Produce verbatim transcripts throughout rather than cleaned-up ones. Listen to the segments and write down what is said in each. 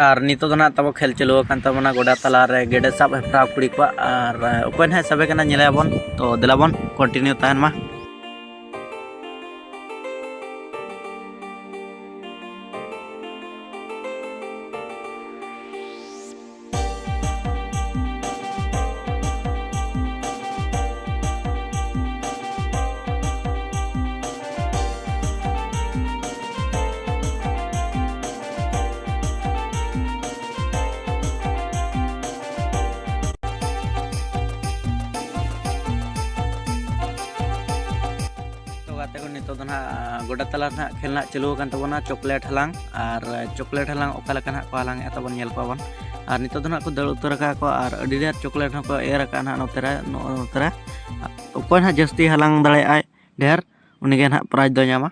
ᱟᱨ ᱱᱤᱛᱚᱜ ᱫᱚ ᱱᱟᱦᱟᱜ ᱛᱟᱵᱚ ᱠᱷᱮᱞ ᱪᱟᱹᱞᱩ ᱟᱠᱟᱱ ᱛᱟᱵᱚᱱᱟ ᱜᱚᱰᱟ ᱛᱟᱞᱟ ᱨᱮ ᱜᱮᱰᱮ ᱥᱟᱵ ᱦᱮᱯᱨᱟᱣ ᱠᱩᱲᱤ ᱠᱚᱣᱟᱜ᱾ ᱟᱨ, ᱮ, ᱚᱠᱚᱭ ᱱᱟᱦᱟᱜ ᱥᱟᱵᱮ ᱠᱟᱱᱟ ᱧᱮᱞᱮᱭᱟᱵᱚᱱ᱾ ᱛᱚ ᱫᱮᱞᱟ ᱵᱚᱱ continue ᱛᱟᱦᱮᱱ ᱢᱟ᱾ ᱛᱚ ᱜᱟᱛᱮ ᱠᱚ, ᱱᱤᱛᱚᱜ ᱫᱚ ᱱᱟᱦᱟᱜ ᱜᱚᱰᱟ ᱛᱟᱞᱟ ᱨᱮ ᱱᱟᱦᱟᱜ ᱠᱷᱮᱞ ᱱᱟᱦᱟᱜ ᱪᱟᱹᱞᱩ ᱟᱠᱟᱱ ᱛᱟᱵᱚᱱᱟ, ᱪᱚᱠᱞᱮᱴ ᱦᱟᱞᱟᱝ᱾ ᱟᱨ ᱪᱚᱠᱞᱮᱴ ᱦᱟᱞᱟᱝ ᱚᱠᱟ ᱞᱮᱠᱟ ᱱᱟᱦᱟᱜ ᱠᱚ ᱦᱟᱞᱟᱝ ᱮᱫᱼᱟ, ᱛᱟᱵᱚᱱ ᱧᱮᱞ ᱠᱚᱣᱟ ᱵᱚᱱ᱾ ᱟᱨ ᱱᱤᱛᱚᱜ ᱫᱚ ᱱᱟᱦᱟᱜ ᱠᱚ ᱫᱟᱹᱲ ᱩᱛᱟᱹᱨ ᱟᱠᱟᱫ ᱠᱚ, ᱟᱨ ᱟᱹᱰᱤ ᱰᱷᱮᱨ ᱪᱚᱠᱞᱮᱴ ᱦᱚᱸᱠᱚ ᱮᱨ ᱟᱠᱟᱫᱼᱟ ᱱᱟᱦᱟᱜ ᱱᱚᱛᱮ ᱨᱮ, ᱱᱚᱜᱼᱚ ᱱᱚᱛᱮ ᱨᱮ᱾ ᱚᱠᱚᱭ ᱱᱟᱦᱟᱜ ᱡᱟᱹᱥᱛᱤ ᱦᱟᱞᱟᱝ ᱫᱟᱲᱮᱭᱟᱜᱼᱟᱭ ᱰᱷᱮᱨ, ᱩᱱᱤᱜᱮ ᱱᱟᱦᱟᱜ prize ᱫᱚᱭ ᱧᱟᱢᱟ᱾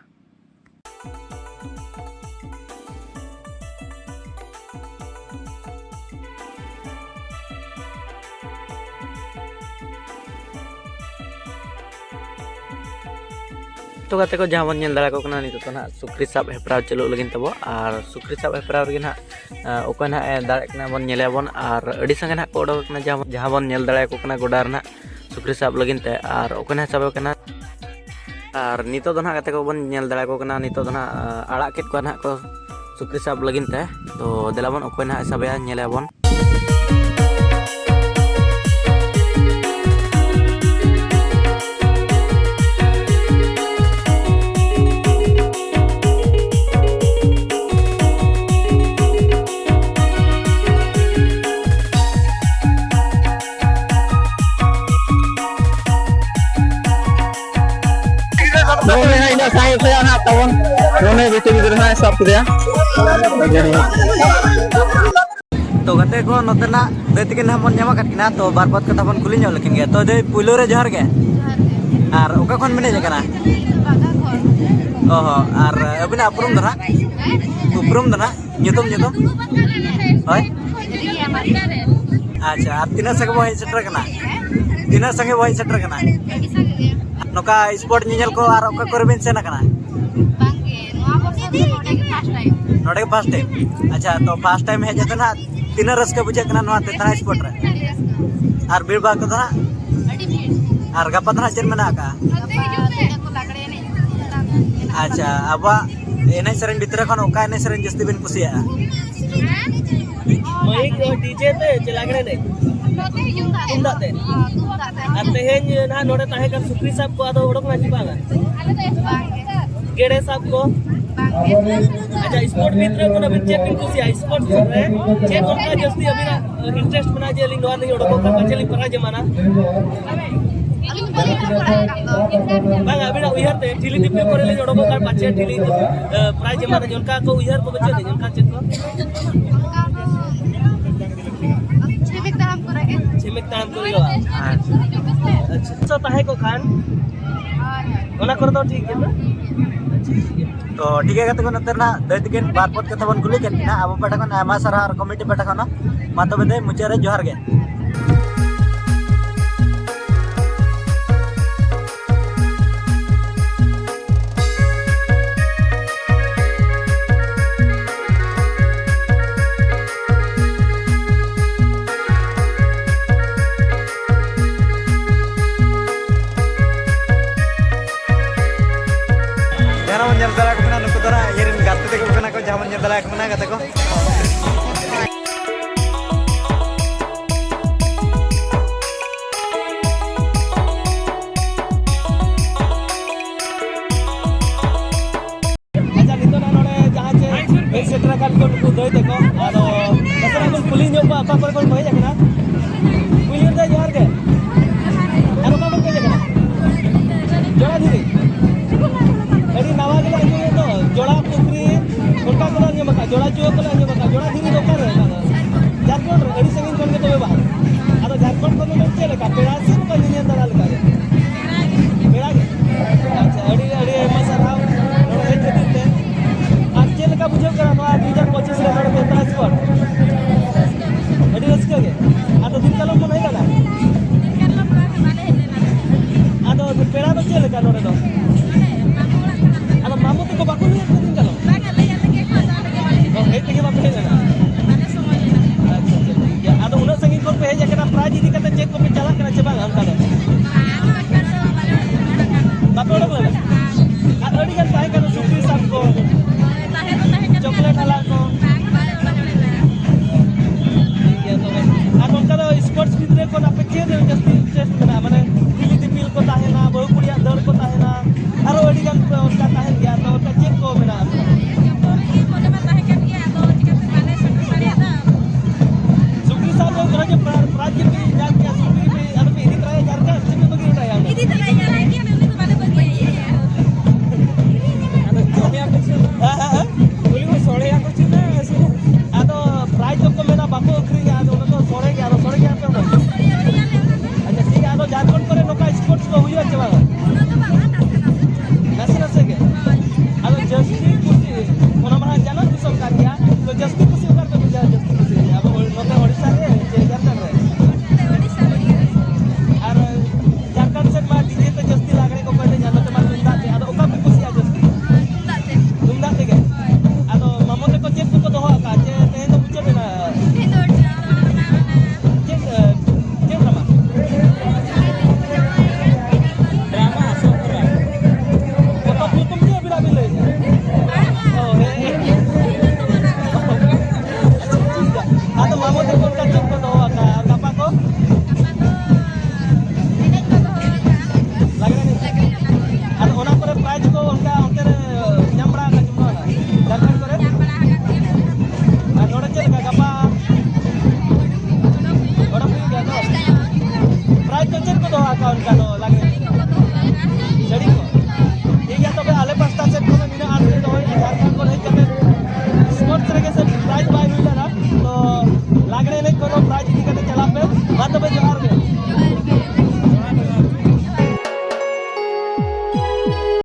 ᱛᱚ ᱜᱟᱛᱮ ᱠᱚ, ᱡᱟᱦᱟᱸ ᱵᱚᱱ ᱧᱮᱞ ᱫᱟᱲᱮᱭᱟᱠᱚ ᱠᱟᱱᱟ, ᱱᱤᱛᱚᱜ ᱫᱚ ᱱᱟᱦᱟᱜ ᱥᱩᱠᱨᱤ ᱥᱟᱵ ᱦᱮᱯᱨᱟᱣ ᱪᱟᱹᱞᱩᱜ ᱞᱟᱹᱜᱤᱫ ᱛᱟᱵᱚ, ᱟᱨ ᱥᱩᱠᱨᱤ ᱥᱟᱵ ᱦᱮᱯᱨᱟᱣ ᱨᱮᱜᱮ ᱱᱟᱦᱟᱜ, ᱟ, ᱚᱠᱚᱭ ᱱᱟᱦᱟᱜ ᱮ ᱫᱟᱲᱮᱜ ᱠᱟᱱᱟ ᱵᱚᱱ ᱧᱮᱞᱮᱭᱟᱵᱚᱱ, ᱟᱨ ᱟᱹᱰᱤ ᱥᱟᱸᱜᱮ ᱱᱟᱦᱟᱜ ᱠᱚ ᱚᱰᱚᱠ ᱟᱠᱟᱱᱟ, ᱡᱟᱦᱟᱸ, ᱡᱟᱦᱟᱸ ᱵᱚᱱ ᱧᱮᱞ ᱫᱟᱲᱮᱭᱟᱠᱚ ᱠᱟᱱᱟ ᱜᱚᱰᱟ ᱨᱮ ᱱᱟᱦᱟᱜ ᱥᱩᱠᱨᱤ ᱥᱟᱵ ᱞᱟᱹᱜᱤᱫ ᱛᱮ, ᱟᱨ ᱚᱠᱚᱭ ᱱᱟᱦᱟᱜ ᱥᱟᱵᱮ ᱠᱟᱱᱟ᱾ ᱟᱨ ᱱᱤᱛᱚᱜ ᱫᱚ ᱱᱟᱦᱟᱜ ᱜᱟᱛᱮ ᱠᱚᱵᱚᱱ ᱧᱮᱞ ᱫᱟᱲᱮᱭᱟᱠᱚ ᱠᱟᱱᱟ, ᱱᱤᱛᱚᱜ ᱫᱚ ᱱᱟᱦᱟᱜ, ᱟ, ᱟᱲᱟᱜ ᱠᱮᱫ ᱠᱚᱣᱟ ᱱᱟᱦᱟᱜ ᱠᱚ ᱥᱩᱠᱨᱤ ᱥᱟᱵ ᱞᱟᱹᱜᱤᱫ ᱛᱮ᱾ ᱛᱚ ᱫᱮᱞᱟ ᱵᱚᱱ, ᱚᱠᱚᱭ ᱱᱟᱦᱟᱜ ᱮ ᱥᱟᱵᱮᱭᱟ, ᱧᱮᱞᱮᱭᱟ ᱵᱚᱱ᱾ ᱱᱚᱜᱼᱚᱭ ᱱᱟᱦᱟᱜ ᱤᱱᱟᱹᱜ ᱥᱟᱸᱜᱮ ᱠᱷᱚᱱᱟᱜ ᱱᱟᱦᱟᱜ ᱛᱟᱵᱚᱱ, ᱱᱚᱜᱼᱚᱭ ᱵᱤᱴᱤ ᱜᱤᱫᱽᱨᱟᱹ ᱱᱟᱦᱟᱜ ᱥᱟᱵ ᱠᱮᱫᱮᱭᱟ᱾ ᱛᱚ ᱜᱟᱛᱮ ᱠᱚ, ᱱᱚᱛᱮᱱᱟᱜ ᱫᱟᱹᱭ ᱛᱟᱹᱠᱤᱱ ᱱᱟᱦᱟᱜ ᱵᱚᱱ ᱧᱟᱢ ᱟᱠᱟᱫ ᱠᱤᱱᱟ, ᱛᱚ ᱵᱟᱨ ᱵᱟᱨ ᱠᱟᱛᱷᱟ ᱵᱚᱱ ᱠᱩᱞᱤ ᱧᱚᱜ ᱞᱮᱠᱤᱱ ᱜᱮ᱾ ᱛᱚ ᱫᱟᱹᱭ, ᱯᱩᱭᱞᱩ ᱨᱮ ᱡᱚᱦᱟᱨ ᱜᱮ᱾ ᱡᱚᱦᱟᱨ ᱜᱮ᱾ ᱟᱨ ᱚᱠᱟ ᱠᱷᱚᱱ ᱵᱤᱱ ᱦᱮᱡ ᱟᱠᱟᱱᱟ? ᱵᱟᱜᱟ ᱠᱷᱚᱱ᱾ ᱚ ᱦᱚᱸ, ᱟᱨ ᱟᱹᱵᱤᱱᱟᱜ ᱩᱯᱨᱩᱢ ᱫᱚ ᱱᱟᱦᱟᱜ? ᱦᱮᱸ? ᱩᱯᱨᱩᱢ ᱫᱚ ᱱᱟᱦᱟᱜ? ᱧᱩᱛᱩᱢ, ᱧᱩᱛᱩᱢ? ᱦᱳᱭ? ᱨᱤᱭᱟ ᱢᱟᱨᱰᱤ᱾ ᱟᱪᱪᱷᱟ, ᱟᱨ ᱛᱤᱱᱟᱹᱜ ᱥᱟᱸᱜᱮ ᱵᱚᱱ ᱦᱮᱡ ᱥᱮᱴᱮᱨ ᱟᱠᱟᱱᱟ? ᱦᱮᱸ? ᱛᱤᱱᱟᱹᱜ ᱥᱟᱸᱜᱮ ᱵᱚᱱ ᱦᱮᱡ ᱥᱮᱴᱮᱨ ᱟᱠᱟᱱᱟ? ᱟᱹᱰᱤ ᱥᱟᱸᱜᱮ ᱜᱮ᱾ ᱱᱚᱝᱠᱟ sport ᱧᱮᱧᱮᱞ ᱠᱚ ᱟᱨ ᱚᱠᱟ ᱠᱚᱨᱮ ᱵᱤᱱ ᱥᱮᱱ ᱟᱠᱟᱱᱟ? ᱵᱟᱝ ᱜᱮ, ᱱᱚᱣᱟ ᱵᱚᱪᱷᱚᱨ ᱫᱚ ᱱᱚᱰᱮ ᱜᱮ first time᱾ ᱱᱚᱰᱮ ᱜᱮ ᱯᱷᱟᱥᱴ ᱴᱟᱭᱤᱢ? ᱟᱪᱪᱷᱟ, ᱛᱚ ᱯᱷᱟᱥᱴ ᱴᱟᱭᱤᱢ ᱦᱮᱡ ᱠᱟᱛᱮ ᱱᱟᱦᱟᱜ ᱛᱤᱱᱟᱹᱜ ᱨᱟᱹᱥᱠᱟᱹ ᱵᱩᱡᱷᱟᱹᱜ ᱠᱟᱱᱟ ᱱᱚᱣᱟ ᱛᱮᱛᱟᱨᱟ ᱥᱯᱳᱨᱴ ᱨᱮ? ᱟᱹᱰᱤ ᱨᱟᱹᱥᱠᱟᱹ᱾ ᱟᱨ ᱵᱷᱤᱲ ᱵᱷᱟᱲ ᱠᱚᱫᱚ ᱦᱟᱸᱜ? ᱟᱹᱰᱤ ᱵᱷᱤᱲ᱾ ᱟᱨ ᱜᱟᱯᱟ ᱫᱚ ᱦᱟᱸᱜ ᱪᱮᱫ ᱢᱮᱱᱟᱜ ᱟᱠᱟᱜᱼᱟ? ᱱᱚᱛᱮ ᱦᱤᱡᱩᱜ ᱯᱮ᱾ ᱟᱪᱪᱷᱟ, ᱟᱵᱚᱣᱟᱜ ᱮᱱᱮᱡ ᱥᱮᱨᱮᱧ ᱵᱷᱤᱛᱨᱤ ᱠᱷᱚᱱ ᱚᱠᱟ ᱮᱱᱮᱡ ᱥᱮᱨᱮᱧ ᱡᱟᱹᱥᱛᱤ ᱵᱤᱱ ᱠᱩᱥᱤᱭᱟᱜᱼᱟ? ᱢᱟᱹᱭᱤᱠ ᱰᱤᱡᱮ ᱛᱮ ᱪᱮ ᱞᱟᱜᱽᱲᱮ ᱮᱱᱮᱡ? ᱱᱚᱛᱮ ᱦᱤᱡᱩᱜ ᱯᱮ᱾ ᱛᱩᱢᱫᱟᱜ ᱛᱮ? ᱦᱚᱸ, ᱛᱩᱢᱫᱟᱜ ᱛᱮ᱾ ᱟᱨ ᱛᱮᱦᱮᱧ ᱱᱟᱦᱟᱜ ᱱᱚᱰᱮ ᱛᱟᱦᱮᱸ ᱠᱟᱱ ᱥᱩᱠᱨᱤ ᱥᱟᱵ ᱠᱚ ᱟᱫᱚ ᱚᱰᱚᱠ ᱱᱟ ᱪᱮ ᱵᱟᱝᱟ? ᱟᱞᱮ ᱫᱚ ᱵᱟᱝ ᱜᱮ᱾ ᱜᱮᱰᱮ ᱥᱟᱵ ᱠᱚ? ᱵᱟᱝ ᱜᱮ᱾ ᱟᱪᱪᱷᱟ, ᱥᱯᱳᱨᱴ ᱵᱷᱤᱛᱨᱤ ᱠᱷᱚᱱ ᱟᱹᱵᱤᱱ ᱪᱮᱫ ᱵᱤᱱ ᱠᱩᱥᱤᱭᱟᱜᱼᱟ? ᱥᱯᱳᱨᱴ ᱨᱮ ᱪᱮᱫ ᱚᱱᱠᱟ ᱡᱟᱹᱥᱛᱤ ᱟᱹᱵᱤᱱᱟᱜ ᱤᱱᱴᱟᱨᱮᱥᱴ ᱢᱮᱱᱟᱜᱼᱟ ᱡᱮ ᱟᱹᱞᱤᱧ ᱱᱚᱣᱟ ᱨᱮᱞᱤᱧ ᱚᱰᱚᱠᱚᱜ ᱠᱷᱟᱱ ᱯᱟᱪᱮᱫ ᱞᱤᱧ ᱯᱨᱟᱭᱤᱡᱽ ᱮᱢᱟᱱᱟ? ᱟᱹᱞᱤᱧ ᱵᱟᱹᱞᱤᱧ ᱚᱰᱚᱠ ᱵᱟᱲᱟ ᱟᱠᱟᱱ ᱫᱚ᱾ ᱵᱟᱝ, ᱟᱹᱵᱤᱱᱟᱜ ᱩᱭᱦᱟᱹᱨ ᱛᱮ ᱴᱷᱤᱞᱤ ᱫᱤᱯᱤᱞ ᱠᱚᱨᱮ ᱞᱤᱧ ᱚᱰᱚᱠᱚᱜ ᱠᱷᱟᱱ ᱯᱟᱪᱮᱫ ᱴᱷᱤᱞᱤ, ᱮ, ᱯᱨᱟᱭᱤᱡᱽ ᱮᱢᱟᱱᱟ ᱚᱱᱠᱟ ᱠᱚ ᱩᱭᱦᱟᱹᱨ ᱠᱚ ᱵᱟᱹᱪᱩᱜ ᱟᱹᱱᱤᱡ, ᱚᱱᱠᱟ ᱪᱮᱫ ᱠᱚ? ᱚᱱᱠᱟ ᱫᱚ ᱪᱷᱤᱢᱤᱠ ᱛᱟᱲᱟᱢ ᱠᱚᱨᱮ ᱜᱮ᱾ ᱪᱷᱤᱢᱤᱠ ᱛᱟᱲᱟᱢ ᱠᱚᱨᱮ ᱜᱮ ᱵᱟᱝ? ᱟᱪᱪᱷᱟ᱾ ᱟᱪᱪᱷᱟ, ᱛᱟᱦᱮᱸ ᱠᱚᱜ ᱠᱷᱟᱱ ᱦᱳᱭ, ᱦᱳᱭ᱾ ᱚᱱᱟ ᱠᱚᱨᱮ ᱫᱚ ᱴᱷᱤᱠ ᱜᱮᱭᱟ ᱛᱚ? ᱴᱷᱤᱠ ᱜᱮᱭᱟ᱾ ᱛᱚ, ᱴᱷᱤᱠ ᱜᱮᱭᱟ ᱜᱟᱛᱮ ᱠᱚ, ᱱᱚᱛᱮ ᱨᱮᱱᱟᱜ ᱫᱟᱹᱭ ᱛᱟᱹᱠᱤᱱ ᱵᱟᱨ ᱯᱚᱫ ᱠᱟᱛᱷᱟ ᱵᱚᱱ ᱠᱩᱞᱤ ᱠᱮᱫ ᱠᱤᱱᱟ᱾ ᱟᱵᱚ ᱯᱟᱦᱴᱟ ᱠᱷᱚᱱ ᱟᱭᱢᱟ ᱥᱟᱨᱦᱟᱣ ᱟᱨ ᱠᱚᱢᱤᱴᱤ ᱯᱟᱦᱴᱟ ᱠᱷᱚᱱ ᱦᱚᱸ᱾ ᱢᱟ ᱛᱚᱵᱮ ᱫᱟᱹᱭ, ᱢᱩᱪᱟᱹᱫ ᱨᱮ ᱡᱚᱦᱟᱨ ᱜᱮ᱾ ᱡᱟᱦᱟᱸ ᱵᱚᱱ ᱧᱮᱞ ᱫᱟᱲᱮᱭᱟᱠᱚ ᱠᱟᱱᱟ, ᱱᱩᱠᱩ ᱫᱚ ᱱᱟᱜ ᱤᱭᱟᱹ ᱨᱮᱱ ᱜᱟᱛᱮ ᱛᱟᱠᱚ ᱠᱟᱱᱟ ᱠᱚ, ᱡᱟᱦᱟᱸ ᱵᱚᱱ ᱧᱮᱞ ᱫᱟᱲᱮᱭᱟᱠᱚ ᱠᱟᱱᱟ ᱜᱟᱛᱮ ᱠᱚ᱾ ᱟᱪᱪᱷᱟ, ᱱᱤᱛᱚᱜ ᱱᱟᱜ ᱱᱚᱰᱮ ᱡᱟᱦᱟᱸ ᱪᱮ ᱦᱮᱡ ᱥᱮᱴᱮᱨ ᱟᱠᱟᱱ ᱠᱚ ᱱᱩᱠᱩ ᱫᱟᱹᱭ ᱛᱟᱠᱚ, ᱟᱫᱚ ᱱᱟᱥᱮᱱᱟᱜ ᱵᱚᱱ ᱠᱩᱞᱤ ᱧᱚᱜ ᱠᱚᱣᱟ ᱚᱠᱟ ᱠᱚᱨᱮ ᱠᱷᱚᱱ ᱠᱚ ᱦᱮᱡ ᱟᱠᱟᱱᱟ᱾ ᱯᱩᱭᱞᱩ ᱨᱮ ᱡᱚᱦᱟᱨ ᱜᱮ᱾ ᱟᱨ ᱚᱠᱟ ᱠᱷᱚᱱ ᱯᱮ ᱦᱮᱡ ᱟᱠᱟᱱᱟ? ᱡᱚᱲᱟ ᱫᱷᱤᱨᱤ᱾ ᱟᱹᱰᱤ ᱱᱟᱣᱟ ᱜᱮᱞᱮ ᱟᱸᱡᱚᱢᱮᱫ ᱫᱚ, ᱡᱚᱲᱟ ᱯᱩᱠᱷᱨᱤ, ᱚᱱᱠᱟ ᱠᱚᱞᱮ ᱟᱸᱡᱚᱢ ᱟᱠᱟᱫᱼᱟ, ᱡᱚᱲᱟ ᱪᱩᱣᱟᱹ ᱠᱚᱞᱮ ᱟᱸᱡᱚᱢ ᱟᱠᱟᱫᱼᱟ᱾ ᱡᱚᱲᱟ ᱫᱷᱤᱨᱤ ᱫᱚ ᱚᱠᱟᱨᱮ ᱚᱱᱟ ᱫᱚ? ᱡᱷᱟᱲᱠᱷᱚᱸᱰ ᱨᱮ, ᱟᱹᱰᱤ ᱥᱟᱺᱜᱤᱧ ᱠᱷᱚᱱ ᱜᱮ ᱛᱚᱵᱮ ᱵᱟᱝ? ᱟᱫᱚ ᱡᱷᱟᱲᱠᱷᱚᱸᱰ ᱠᱷᱚᱱ ᱫᱚ ᱪᱮᱫ ᱞᱮᱠᱟ, ᱯᱮᱲᱟ ᱥᱮ ᱱᱚᱝᱠᱟ ᱧᱮᱧᱮᱞ ᱫᱟᱬᱟ ᱞᱮᱠᱟ ᱜᱮ? ᱯᱮᱲᱟ ᱜᱮ? ᱟᱪᱪᱷᱟ, ᱟᱹᱰᱤ, ᱟᱹᱰᱤ ᱟᱭᱢᱟ ᱥᱟᱨᱦᱟᱣ ᱱᱚᱰᱮ ᱦᱮᱡ ᱠᱷᱟᱹᱛᱤᱨ ᱛᱮ᱾ ᱟᱨ ᱪᱮᱫ ᱞᱮᱠᱟ ᱵᱩᱡᱷᱟᱹᱜ ᱠᱟᱱᱟ ᱱᱚᱣᱟ ᱫᱩ ᱦᱟᱡᱟᱨ ᱯᱚᱸᱪᱤᱥ ᱨᱮ ᱱᱚᱰᱮ ᱯᱮ ᱛᱟᱦᱮᱸ